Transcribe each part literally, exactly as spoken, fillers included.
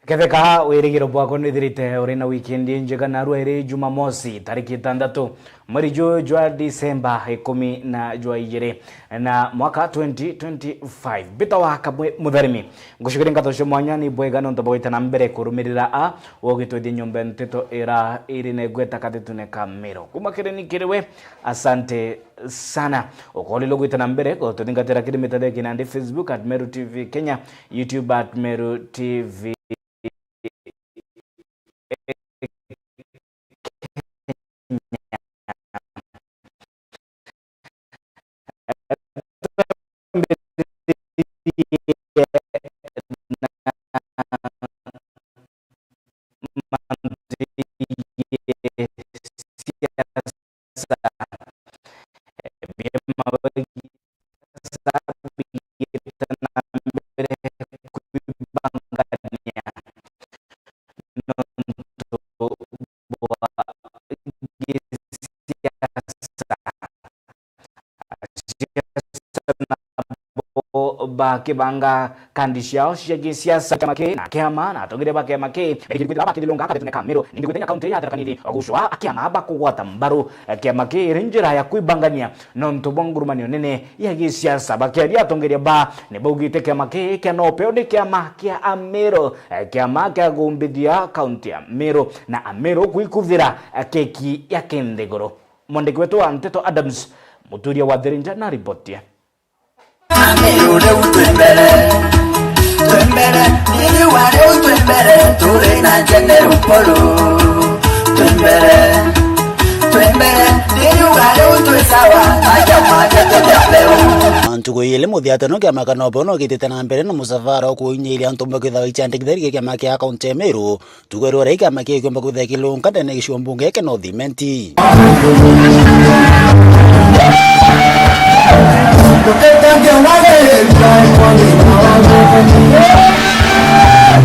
Ketheka wirigiro bwakwa nwithirite uri na wikendi njega, narua iri Jumamosi, tariki itandatu, mweri juju jwa Disemba, ikumi na jwa ijiri, na mwaka twenty twenty-five. Mbitawa Kamwe Mutharimi. Ngucukire ngatho cia mwanya ni bwega nontu bwa gwita na mbere kurumirira a ugitwithia nyomba nteto ira iri na igweta kathitune ka Meru. Kuma kiri ni kiri we, asante sana. Ukoorire gwita na mbere gututhingatira kiri mitandao ya kinandi, Facebook at Meru T V Kenya, YouTube at Meru T V Kenya. Biama bigite na mbere kwibangania nontu bwa gisiasa. Asiasa nabo bakibanga kandi ciao cia gisiasa kiama kii na kiama na atongeria ba kiama kii, begirie kwithira bakithilunga kathitune ka Meru. Ningi gwithenya kaunti ya Tharaka Nithi, gucwa a kiama bakugwata mbaru kiama kii iri njira ya kwibangania nontu bwa ngurumanio nene ya gisiasa. Bakiaria, atongeria ba ni baugite kiama kii kia Nopeu ni kiama kia Ameru, kiama kia gumbithia kaunti ya Meru na Ameru kwikuthira keki ya kinthiguru. Mwandiki wetu wa nteto Adams Muturia wa Thirinja na riboti ye. Ameru riu twi mbere, twi mbere, iriwa riu twi mbere, turi na General Paul. Twi mbere, twi mbere, iriwa riu twi sawa, aja maja tete mbeu. Ntuku iri muthia teno kiama kia Nopeu no gitite na mbere na musafara o kuinyiria antu bamwe kwithirwa baiciandikithia kiama kia kaunti ya Meru. Tugo rwara ikiama kii kiumba kwithira kilunka ndene ya gicigo mbunge kia North Imenti.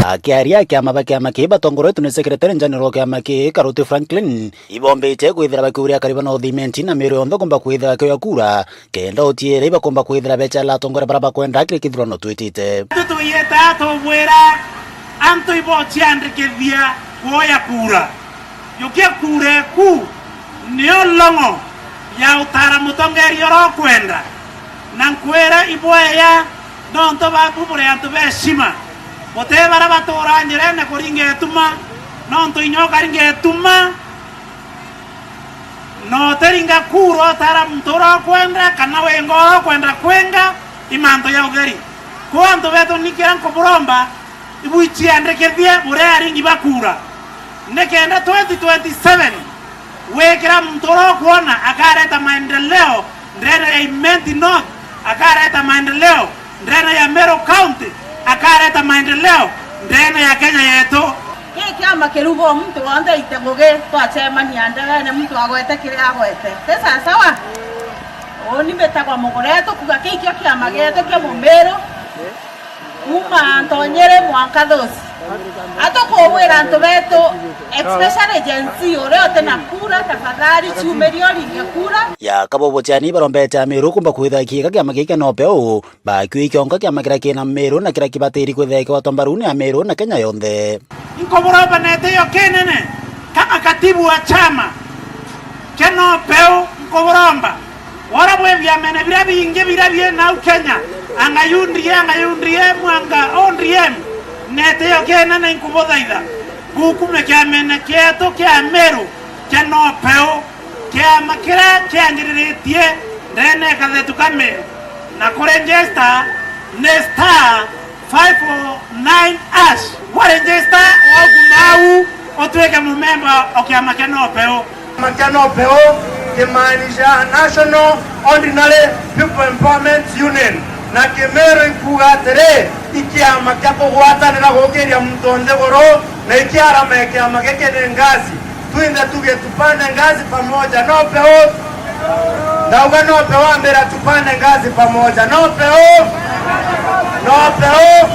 Akiaria kiama ba kiama kii batongoretwe ni secretary general wa kiama kii, Karuti Franklin, ibombite kwithira bakiuria akari ba North Imenti na Meru yonthe kumba kwithira bakioya kura, kenda utiere ibakumba kwithira becala atongoria baria bakwenda kiri kithurano twitite. Tutuiyeta tubwira antu ibociandikithia kuoya kura. Jukia kura eku niyo longo ya utara mutongeria uria ukwenda, na nkwira ibweya nontu babu buri antu ba heshima. Buti baria baturaa njirene kuringa ituma, nontu inya ukaringa ituma, na utiringa kura utara muntu uria ukwenda kana winga uria ukwenda kwinga, i mantu ja utheri. Kwou antu betu, ni kiria nkuburomba, ibuiciandikithie buria aringi ba kura, nikenda twenty twenty-seven wikira muntu uria ukwona akareta maendeleo ndene ya Imenti North, akareta maendeleo ndene ya Meru County, akareta maendeleo ndene ya Kenya yetu. Gi kiama kiruga o muntu wonthe aite ngugi, twacemania ndegene muntu agwete kiria agwete. Ti sasawa? Uuni mbitagwa Mugure, tukuga kii kio kiama gietu kia Mumiru. Kuuma Ntonyere mwanka Thusi. Atukugwira antu betu, especially Gen Z, uria uti na kura, tafadhali ciumiria uringe kura. Ya kabo buciani barombete Ameru kumba kwithira kiika kiama giki Nopeu, bakio ikionka kiama kiria kina Meru na kiria kibatiri kwithira kigwatwa mbaru ni Ameru na Kenya yonthe. Nkuburomba na itio kinene kama katibu wa chama kia Nopeu, nkuburomba Wora bwi biamene biria bingi biria bi nau Kenya, anga U D A, anga U D M, anga O D M, na itio kinene nkubuthaitha, gukume kiamene kietu kia Meru kia Nopeu, kiama kiria kianjiriritie ndene ya kathetu ka Meru, na kuregister ni star five oh nine hash. Wa register, waukuma au, utwike mumemba o kiama kia Nopeu. Kiama kia Nopeu kimaanisha National Ordinary People Empowerment Union, na Kimeru ikuuga atiri, i kiama kia kugwatanira gukiria muntu o nthiguru, na ikiarama ya kiama giki ni ngazi. Twinthe tuge tupande ngazi pamoja, Nopeu. Ndauga Nopeu, ambira tupande ngazi pamoja, Nopeu. Nopeu.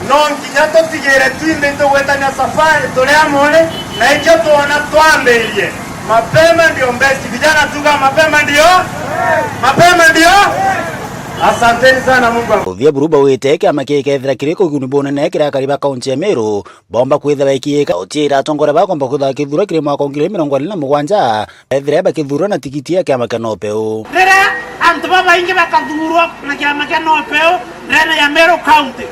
No nginya tutigire twinthe itugwetania safari turi amwe, na ikio twona twambirie. Mapema ndio best. Vijana tuga mapema ndio. Mapema ndio. Asanteni sana, Mungu am- Uthia buru bauite kiama kii kethira kiri kuguni bunene kiri akari ba kaunti ya Meru, bomba kwithirwa ikiika utiira atongoria bakomba kwithirwa kithura kiri mwaka wa ngiri igiri mirongo iri na mugwanja, ethira bakithurwa na tigiti ya kiama kia NOPEU. Riria antu babaingi bakathurwa na kiama kia NOPEU ndene ya Meru County,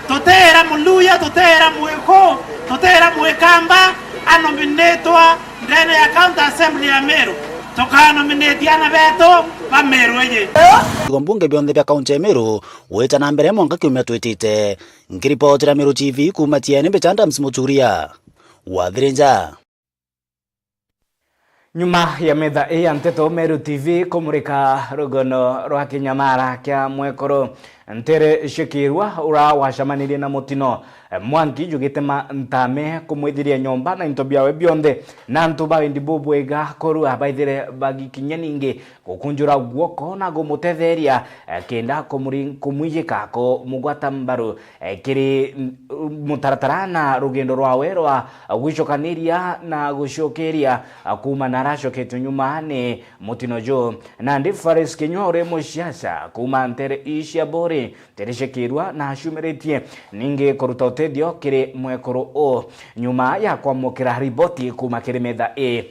tutiira Muluya, tutiira Mwiku, tutiira Mwikamba anominitwa ndene ya County Assembly ya Meru, tukanominate ana betu ba Meru iji. Ithigwa mbunge bionthe bia kaunti ya Meru gwita na mbere mwanka kiumia twitite. Nkiripotera Meru T V kuuma Tieni, mbicha Adams Muturia wa Thirinja. Nyuma ya metha ii ya nteto, Meru T V kumurika rugono rwa kinyamara kia mwekuru Ntere Shekirwa, ura wacamanirie na mutino mwanki jugitema ntame kumwithiria nyomba na into biawe bionthe, na antu ba wendi bubwega kurua baithire bagikinya ningi gukunjura guoko na gumutetheria, eh, kenda kumuri-, kumwijika kumugwata mbaru, eh, kiri, mm, mutaratara na rugendo rwawe rwa gwicokaniria na gucokeria, ah, kuuma na aracoketwe nyuma ni mutino ju. Nandi Faris Kinyua uri musiasa kuuma ntere ii cia Buri, Ntere Shekirwa na acumiritie ningi kuruta utethio kiri mwekuru uu nyuma ya kwamukira riboti kuuma kiri metha ii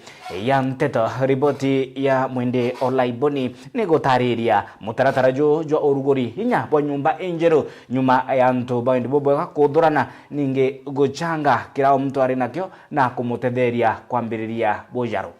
ya nteto. Riboti ya Mwende Olaiboni ni gutariria mutaratara ju jwa uruguri inya bwa nyumba injeru nyuma ya antu ba wendi bubwega kuthurana ningi guchanga kira muntu ari nakio na kumutetheria kwambiriria bujaru.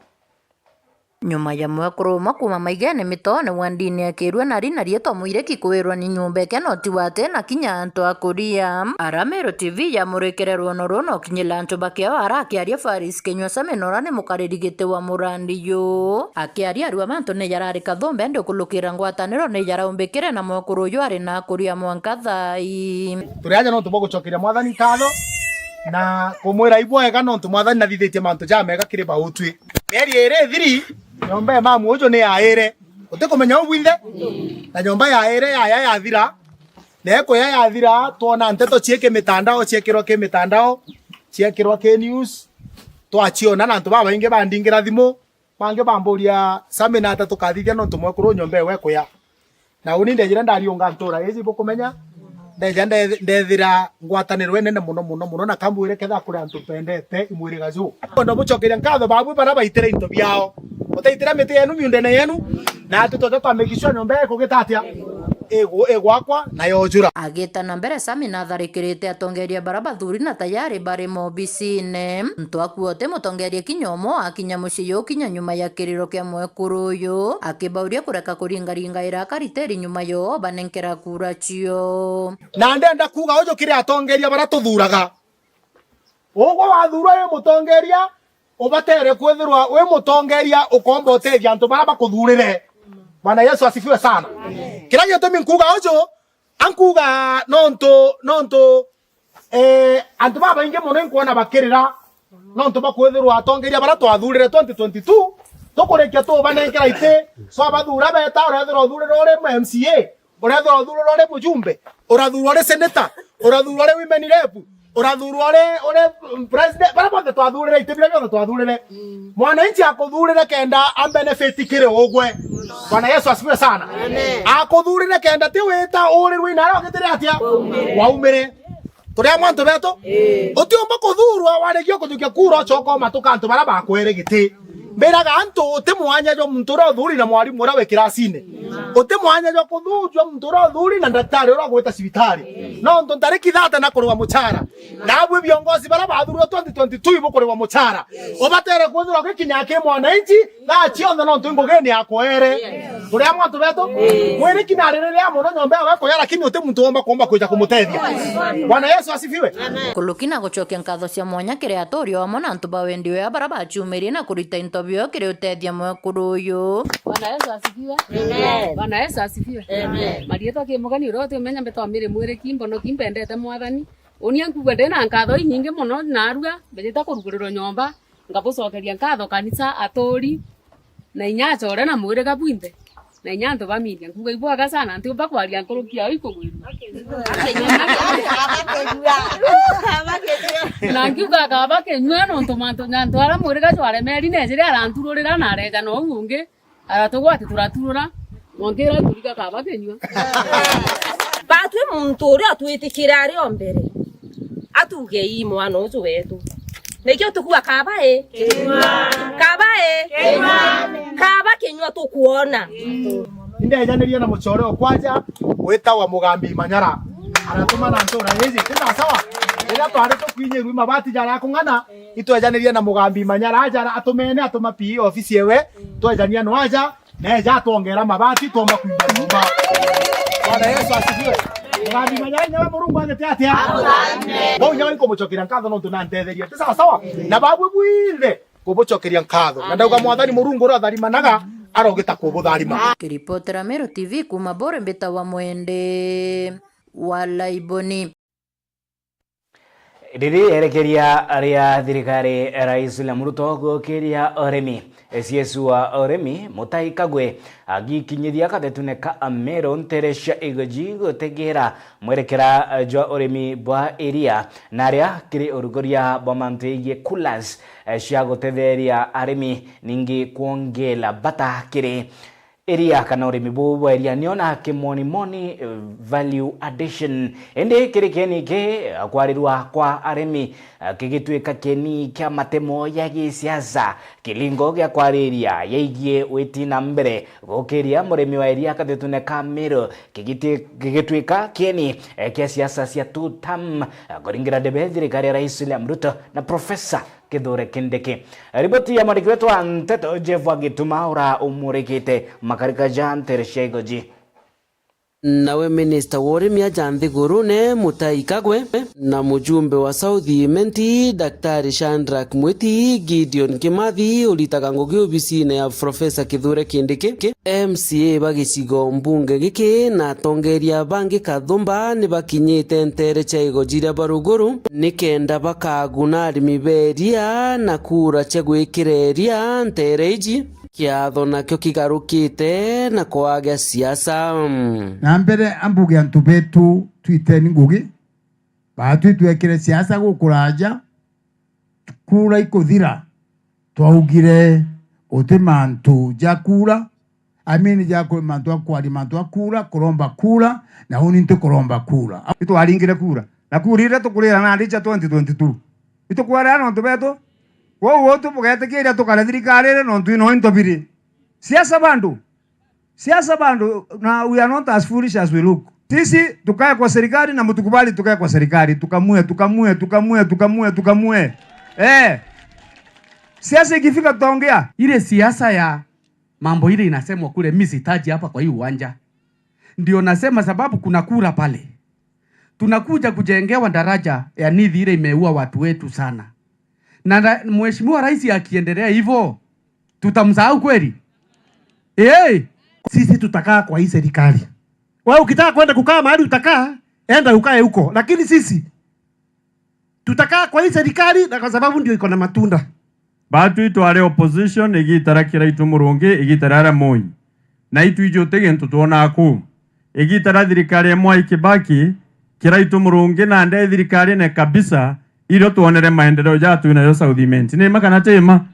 Nyuma ya mwekuru umwe kuuma Maigene Mitone wa ndini ya Kirua na rina rietwa Mwiriki kwirwa ni nyumba eke noti wate na kinya antu a kuria. Ara Meru T V yamurikire rwono ruu na ukinyira antu bakeo ara akiaria Faris Kinyua Saminora ni mukariri giti wa murandi yu. Akiaria arua bantu ni jarari kathumbe ndi ukulukira ngwataniro ni jaraumbikire na mwekuru uyu ari na akuria mwanka thai. Turi aja nontu bwa gucokeria Mwathani nkatho na kumwira ibwega nontu Mwathani nathithitie mantu jamega kiri bautwi. Mieri iri ithiri, nyomba ya mamu uju ni yaire. Utikumenya uu bwinthe? Na nyomba yaire yaya yathira. Na ikuya yathira, twona nteto ciiki mitandao, ciekirwa ki mitandao, ciekirwa ki news. Twaciona na antu babaingi bandingira thimu, bangi bamburia, "Sami, nata tukathithia nontu mwekuru nyomba ewe ikuya?" Na uni ndejire ndariunga ntura iji bukumenya, ndeja nde-, ndethira ngwataniro inene muno, muno, muno, na kambwire ketha kuri antu mpendete imwiriga ju. Kwenda bucokeria nkatho babu bara baitire into biao. Utaitire miti yenu miundene yenu, na ati toja twa make sure nyomba ikugita atia? Igu-, igwakwa na yojura. Agita na mbere, Sami natharikirite atongeria bara bathuri na tayari bari mobisine. Ntu akuo uti mutongeria kinya umwe akinya mucii yu kinya nyuma ya kiriro kia mwekuru uyu, akibauria kureka kuringaringa ira akariteri nyuma yo banenkera kura cio. Na ndenda kuuga uju kiri atongeria bara tuthuraga. Ugwe wathurwa wi mutongeria, ubatere kwithirwa wi mutongeria ukomba utethia antu bara bakuthurire. Bwana Yesu asifiwe sana. Kiria gitumi nkuuga uju, ankuuga nontu, nontu Eh, antu babaingi mono inkwona bakirira nontu bakwithirwa atongeria bara twathurire twenty twenty-two, tukurikia tubanenkera iti, twabathura beta, urethirwa uthurire uri M C A, urethirwa uthurire uri mujumbe, urathurwa uri senator, urathurwa uri women rep, urathurwa uri, uri president, bara bonthe twathurire, iti biria bionthe twathurire. Mwananchi akuthurire kenda a benefit kiri ugwe. Bwana Yesu asifiwe sana. Amen. Akuthurire kenda ti wita urirwe na aria ugitire atia? Waumire. Turi amwe antu betu? Ii. Utiumba kuthurwa waregia kujukia kura ucoka umatuka antu bara bakwere giti. Mbiraga antu uti mwanya jwa muntu uria uthuri na mwarimu uria wi kirasine. Uti mwanya jwa kuthurwa muntu uria uthuri na ndaktari uria ugwita cibitari. Nontu ntariki thate na kurwa muchara. Nabwe viongozi bara bathurwa twenty twenty-two ibukurwa muchara. Ubatere kwithirwa ugikinya ki mwananchi, thaa cionthe nontu ngugini yakwere. Turi amwe antu betu? Mwiriki naririria mono nyomba yawe kuya, lakini uti muntu womba kuomba kwija kumutethia. Bwana Yesu asifiwe. Kuluki na gucokia nkatho cia mwanya kiri aturi o amwe na antu ba wendi uya bara baciumirie na kurita into bio kiri utethia mwekuru uyu. Bwana Yesu asifiwe. Amen. Bwana Yesu asifiwe. Amen. Marietwa ki mugeni uria uti umenya mbetwa Mary Mwiriki, mbonoki, mbendete Mwathani. Uni ankuga ndi na nkatho inyingi mono, narua mbijite kurugurirwa nyomba, ngabucokeria nkatho kanisa, aturi, na inya acore na mwiriga bwinthe, na inya antu ba media. Nkuga ibwega sana, ntiumba kwaria nkuruki yao ikugwirua. Na nkiuga akaba kinyua nontu mantu, antu aria mwiriga jwaremeri nejire arantururira na areja na uu ungi. Aratugwa ati turaturura, Mwangira turiga kaba kinyua. Batwi muntu uria atwitikire ari o mbere. Atuge ii mwana uju wetu. Nikio tukua kaba i? Kinyua. Kaba i? Kinyua. Kaba kinyua tukuona. Indejanirie na mucore o kwaja witagwa Mugambi Manyara. Aratuma na ntura iji. Ti sawa? Riria twari tukwinyirwi mabati jara kung'ana, itwejanirie na Mugambi Manyara aja atumene atuma P E ofisi ewe. Twejania no aja. Neja atwongera mabati twomba kwinga nyomba. Bwana Yesu asifiwe. Mugambi Manyara nyawe Murungu agite atia? Bau nyawe nkumucokeria nkatho nontu nantetheria. Ti sawa sawa? Na babwe bwinthe kubucokeria nkatho. Na ndauga Mwathani Murungu uria utharimanaga arogita kubutharima. Kiripotera Meru T V kuma Bore mbita wa Mwende wa Laiboni. Riri erekeria ria thirikari ya Rais William Ruto gukiria urimi. CS wa urimi, Mutai Kagwe, agikinyithia kathetune ka Ameru ntere cia Igoji gutegera mwerekera jwa urimi bwa iria, na aria kiri urugoria bwa mantu yegii coolers cia gutetheria arimi, ningi kwongela bata kiri iria kana urimi buu bwa iria niona kimonimoni, eh, value addition. Indi kiri kieni ki, eh, kwarirwa kwa arimi, eh, kigituika kieni kia matemo ya gisiasa, kilingo gia kwariria yaigie witi na mbere gukiria murimi wa iria kathetune ka Meru, kigiti-, gigituika kieni, eh, kia siasa cia two term, eh, kuringira debe thirikari ya Rais William Ruto na Professor Kithure Kindiki. Riboti ya mwandiki wetu wa nteto Jeff Wagituma ura umurikite makarika ja ntere cia Igoji. Nawe minista wa urimi aja nthigurune Mutai Kagwe na mujumbe wa South Imenti Daktari Shadrack Mwiti, Gideon Kimathi uritaga ngugi obisine ya Professor Kithure Kindiki, M C A ba gicigo mbunge giki na atongeria bangi kathumba ni bakinyite ntere cia Igoji ria Baruguru nikenda bakaguna arimi ba iria na kura cia gwikira iria ntere iji. Kiatho nakio kigarukite na kwaga siasa. Na mbere ambuge antu betu twiteni ngugi, batwi twekire siasa gukuraja, kura ikuthira, twaugire guti mantu ja kura, I mean, ja ku-, mantu a kwaria, mantu a kura, kuromba kura, na uni nti kuromba kura. Itwaringire kura. Na kura iria tukurira nandi cia twenty twenty-two. Itukwarea nontu betu. Kwou utu bugetikiria tukare thirikari iri nontu ino into biri. Siasa bandu. Siasa bandu, na we are not as foolish as we look. Sisi tukae kwa serikali na mtukubali tukae kwa serikali. Tukamue, tukamue, tukamue, tukamue, tukamue. Eh. Siasa ikifika tutaongea. Ile siasa ya mambo ile inasemwa kule, mimi sitaji hapa kwa hii uwanja. Ndio nasema sababu kuna kura pale. Tunakuja kujengewa daraja ya Nithi ile imeua watu wetu sana. Na ra-, Mheshimiwa Rais akiendelea hivyo, tutamsahau kweli? Eh, sisi tutakaa kwa hii serikali. Wewe ukitaka kwenda kukaa mahali utakaa, enda ukae huko. Lakini sisi tutakaa kwa hii serikali na kwa sababu ndio iko na matunda. Batwi twari opposition igita ria Kiraitu Murungi, igita ria Moi. Na itwiji uti gintu twonaga kuu. Igita ria thirikari ya Mwai Kibaki, Kiraitu Murungi na nde thirikarine kabisa, irio twonere maendeleo ja twi nayo South Imenti. Ni ma kana ti ma?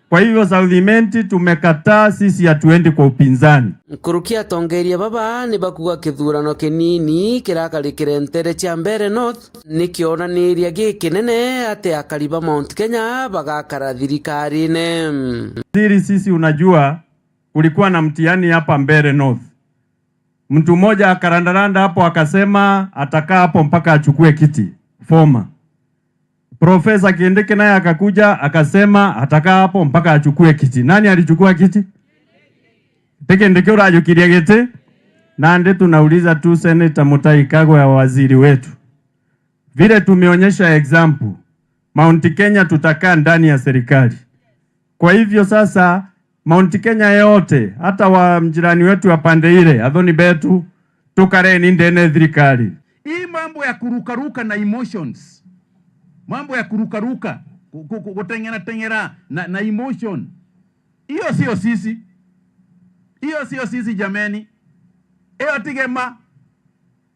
Kwa hivyo South Imenti tumekataa, sisi hatuendi kwa upinzani. Nkuruki atongeria baba ni bakuga kithurano kinini kirakarikire ntere cia Mbeere North ni kionaniria gikinene ati akari ba Mount Kenya bagakara thirikarine. Siri sisi, unajua, kulikuwa na mtihani hapa Mbeere North. Mtu mmoja akarandaranda hapo akasema atakaa hapo mpaka achukue kiti. Former. Profesa Kindiki naye akakuja akasema atakaa hapo mpaka achukue kiti. Nani alichukua kiti? Ti Kindiki urajukirie giti? Nandi tunauliza tu Senator Mutai Kagwe, waziri wetu. Vile tumeonyesha example, Mount Kenya tutakaa ndani ya serikali. Kwa hivyo sasa, Mount Kenya yote, hata wa mjirani wetu wa pande ile, athoni betu, tukareni ndene thirikari. Hii mambo ya kurukaruka na emotions, mambo ya kurukaruka, ku-, ku-, ku-, kuteng'era teng'era na, na emotion, hiyo sio sisi, hiyo sio sisi jameni, hiyo tigema.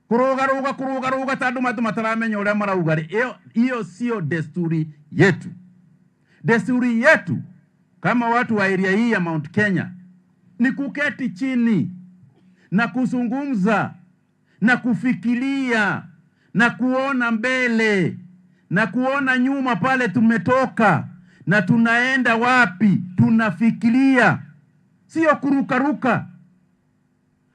Kurugaruga, kurugaruga ta andu matu mataramenya uria marauga ri, iyo, iyo sio desturi yetu. Desturi yetu kama watu wa area hii ya Mount Kenya ni kuketi chini, na kuzungumza na kufikiria na kuona mbele na kuona nyuma pale tumetoka na tunaenda wapi. Tunafikiria, sio kurukaruka.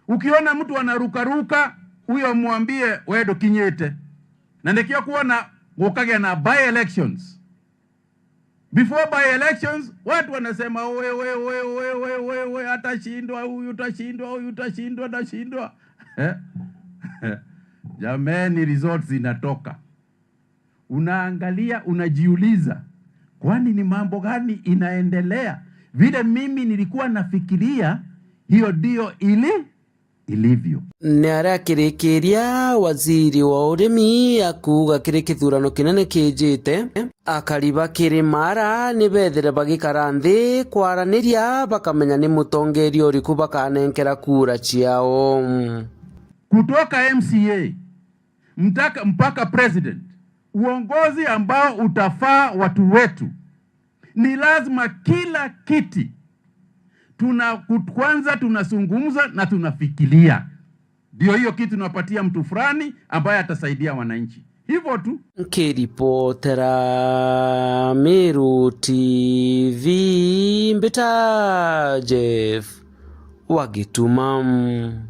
Ukiona mtu anarukaruka, huyo mwambie, "We ndukinyite." Na nikio kuona gukagia na by elections. Before by elections, watu wanasema, "Oe, oe, oe, oe, oe, oe, oe, atashindwa huyu, tashindwa huyu, tashindwa, tashindwa." Eh? Jameni, results zinatoka. Unaangalia, unajiuliza, "Kwani ni mambo gani inaendelea? Vile mimi nilikuwa nafikiria, hiyo ndio ili-, ilivyo." Ni aria akirikiria, waziri wa urimi akuuga kiri kithurano kinene kijite, akari ba Kirimara ni bethire bagikara nthi kwaraniria, bakamenya ni mutongeria uriku bakanenkera kura ciao. Kutoka M C A mtaka-, mpaka president, uongozi ambao utafaa watu wetu, ni lazima kila kiti tuna-, kwanza tunazungumza na tunafikiria. Ndio hiyo kitu tunapatia mtu fulani ambaye atasaidia wananchi. Hivyo tu. Nkiripotera Meru T V, mbita Jeff wa Gituma.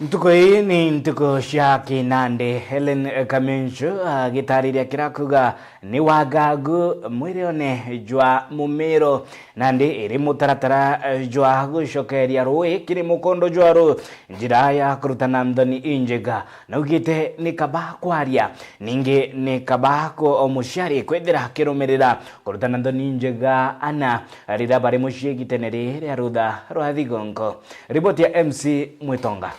Ntuku ii ni ntuku cia kinandi. Helen Kamenju agitariria kira kuga ni wagagu mwirione jwa Mumiru, nandi iri mutaratara jwa gucokeria rui kiri mukondo jwaru, njira ya kurutana nthoni injega. Naugite ni kaba kwaria, ningi ni kaba ku-, o muciari kwithira akirumirira kurutana nthoni injega ana riria bari mucii igitene riri ria rutha rwa thigongo. Riboti ya M C Mwitonga.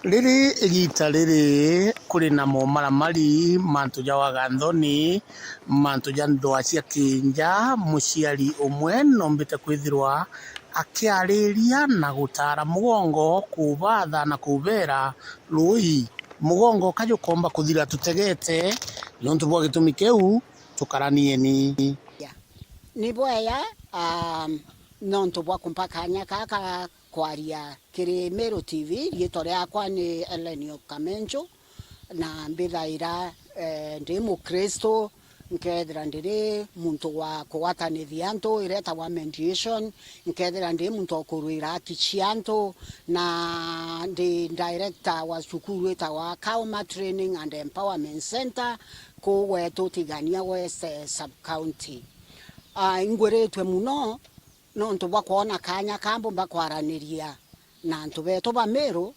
Riri igita riri kuri na momaramari, mantu ja waga nthoni, mantu ja ndwaa cia kinja. Muciari umwe nombite kwithirwa akiariria na gutaara mugongo, kubaatha na kubeera, "Rui, mugongo ka jukomba kuthira tutegete, niuntu bwa gitumi kiu, tukaranieni." Ni bwega, um, nontu bwa kumpa kaanya gaka kwaria kiri Meru T V. Riitwa riakwa ni Ellen Kamenju, na mbithaira, eh, ndi Mukristu, nkethira ndiri muntu wa kugwatanithia antu iria itagwa mediation, nkethira ndi muntu wa kurwira haki cia antu, na ndi director wa cukuru itagwa Kauma Training and Empowerment Center, kuu gwetu Tigania West, eh, sub county. Ah, ingwiritue mono nontu bwa kwona kaanya ka mbumba kwaraniria na antu betu ba Meru,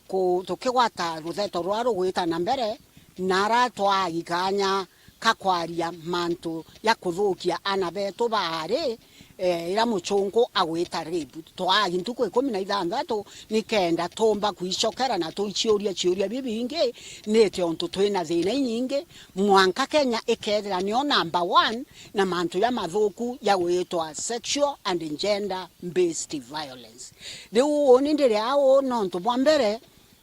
ku-, tukigwata rutheto ruria rugwita na mbere, na ara twaagi kaanya ka kwaria mantu ja kuthukia ana betu baari, eh, ira muchunku agwita rape. Twaagi ntuku ikumi na ithanthatu nikenda tuumba kwicokera na tuiciuria ciuria bibingi, nite untu twina thina inyingi, mwanka Kenya ikethira niyo number one na mantu ja mathuku ja gwitwa sexual and gender based violence. Riu uni ndiri au nontu bwa mbere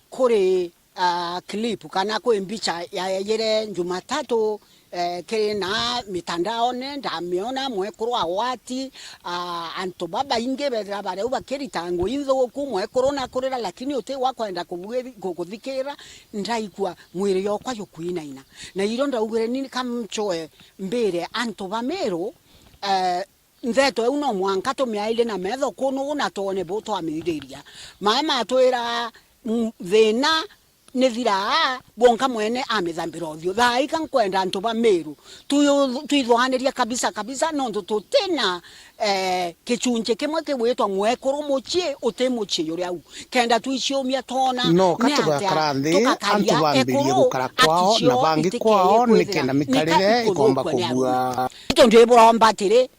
kuri, ah, clip kana kwi mbicha yaejire Jumatatu, eh, kiri na mitandaone, ndamiona mwekuru agwati, ah, antu babaingi bethira bari au bakirita ngui nthuku, mwekuru na kurira, lakini uti wa kwenda kubwi-, ku-, kuthikira, ndaigua mwiri yokwa jukwinaina. Na irio ndaugire ni kamchoe mbire antu ba Meru, eh, ntheto iu no mwanka tumiairie na metho kunu na twone bu twamiriria. Maema atwira, mm, thina ni thiraa, bwonka mwene amithambira uthiu. Thaa ika nkwenda antu ba Meru, twi-, twithwanirie kabisa kabisa, nontu tutina, eh, kichunchi kimwe kigwitwa mwekuru mucii uti mucii juria u. Kenda twiciumia twona no ka ni atia tugakara nthi, tugakaria antu bambirie ekuru gukara kwao na bangi kwao, nikenda mikarire ikomba kubua. Ito ndiburomba atiri,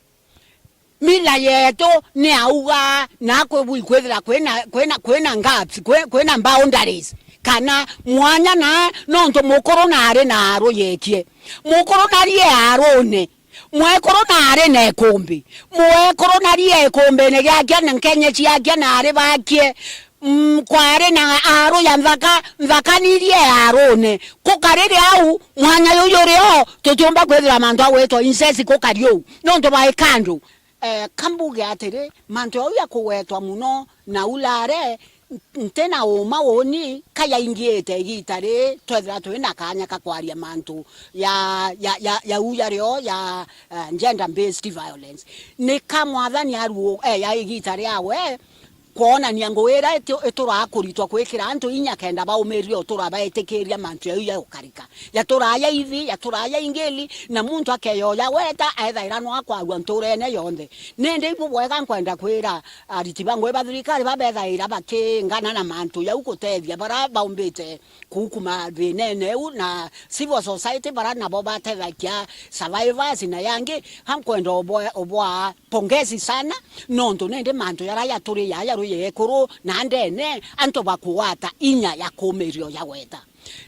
mila yetu ni auga na kwi-, kwithira kwina, kwina, kwina gaps, kwi-, kwina boundaries, kana mwanya na nontu mukuru na ari na aru yekie. Mukuru na rie arune, mwekuru na ari na ikumbi, mwekuru na rie ikumbine giakia na nkenye ciakia na ari bakie. Mm, kwari na aru ya nthaka, nthaka nirie arune. Kukariri au, mwanya juju uri o, tutiumba kwithira mantu a gwitwa incest kukari uu. Nontu bai kandu. eh, ka mbuge atiri, mantu jau jakugwetwa mono na Ulare, n-, nti na uma uuni ka jaingiite igiita riri, twethira twi na kaanya ka kwaria mantu ja, ja, ja, jau jario ja, eh, gender based violence. Ni ka Mwathani aruo-, eh, ja igiita riawe, kwonania ngugi iria itu-, ituraa kuritwa gwikira antu inya kenda baumirire utura baitikiria mantu jau ja gukarika. Jaturaa ja ithi, jaturaa ja ingili, na muntu akeyoya weta, aethaira no akwarua nturene yonthe. Nindi ibu bwega nkwenda kwira ariti ba ngugi ba thirikari babethaira bakingana na mantu jau gutethia baria baumbite kuu kuma thinene iu, na civil society baria nabo batethagia survivors na yangi, ha nkwenda ubwa-, ubwaa pongezi sana, nontu nindi mantu jaria jaturi jaja rwi ekuru na ndene, antu bakugwata inya ya kumirio ja gweta.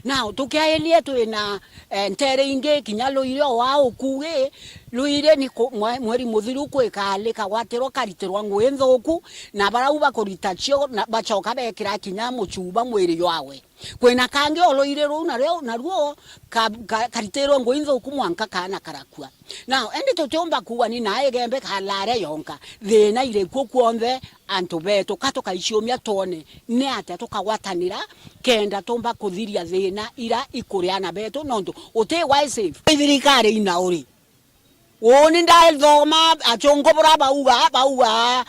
Now, tukiairie twina, eh, ntere ingi, kinya Ruiri o wa ukugi, Ruiri ni ku-, mwe-, mweri muthiru kwi kaali kagwatirwa karitirwa ngugi nthuku, na barau bakurita cio, na bacoka bekira kinya mucuba mwiri jwawe. Kwina kangi o Ruiri ruu nario, naruo ka-, ka-, karitirwe ngugi nthuku mwanka kaana karakua. Now, indi tutiumba kuuga ni na Igembe ka Ulare yonka. Thina iri kuo kuonthe, antu betu, ka tukaiciumia twone ni atia tukagwatanira kenda tumba kuthiria thina ira ikuri ana betu, nontu uti wa safe. Thirikari ina uri. Uuni ndathoma, achungu bura bauga, bauga,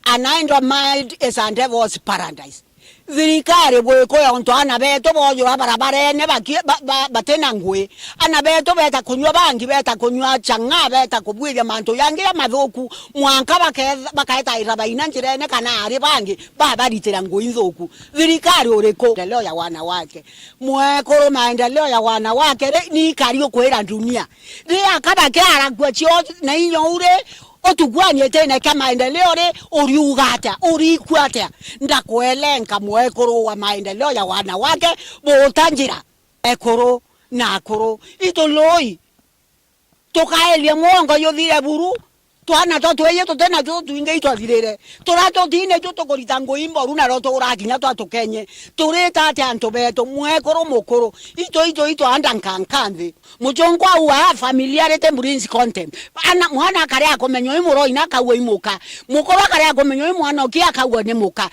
"An idle mind is a devil's paradise." Thirikari bwikwe ontu ana betu boojura barabarene baki-, ba-, ba-, batina ngugi. Ana betu beta kunyua bangi, beta kunyua chang'aa, beta kubwiria mantu jangi jamathuku, mwanka baketha-, bakaetaira baina njirene kana ari bangi babaritira ngugi nthuku. Thirikari uriku? Maendeleo ya wanawake. Mwekuru, maendeleo ya wanawake ri, ni ikari ukwira dunia. Ri akaba kiarakua cio na inya uri, utuguanie tene kia maendeleo ri, uriuga atia, urikua atia? Ndakuelenka mwekuru wa maendeleo ya wanawake, buta njira, ekuru na akuru. Itului, tukaelie mwongo juthire buru, twana twa twiji tuti natuo twingi itwathirire. Turia tutine tu tukurita ngugi mboru na ro turakinya twa tukenye. Turita atia antu betu, mwekuru mukuru, itu, itu, itu anda nkanka nthi. Muchunku auga, "Familiarity breeds contempt." Ana, mwana akaria kumenya uyu muroi na akaua i muka. Mukuru akaria kumenya uyu mwana uki akaua ni muka.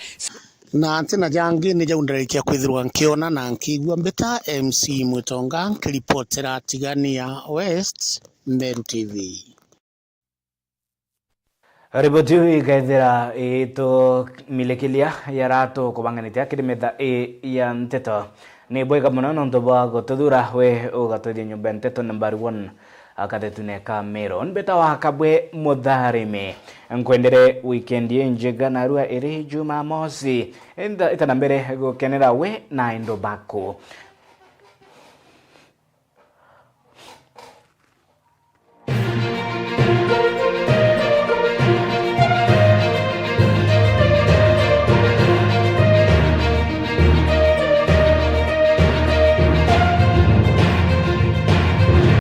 Na ntina jangi ni jau ndarikia kwithirwa nkiona na nkiigua. Mbita M C Mwitonga, nkiripotera Tigania West, Meru T V. Riboti iu ikaithira itumilikilia yara tukubanganitia kiri metha ii ya nteto. Ni bwega mono nontu bwa gututhuura, we ugatwithia nyumba ya nteto nambari one, a, kathetune ka Meru. Mbitawa Kabwe Mutharimi. Nkwendere wikendi injega narua iri Jumamosi. Enda, ita na mbere gukenera we na endo baku.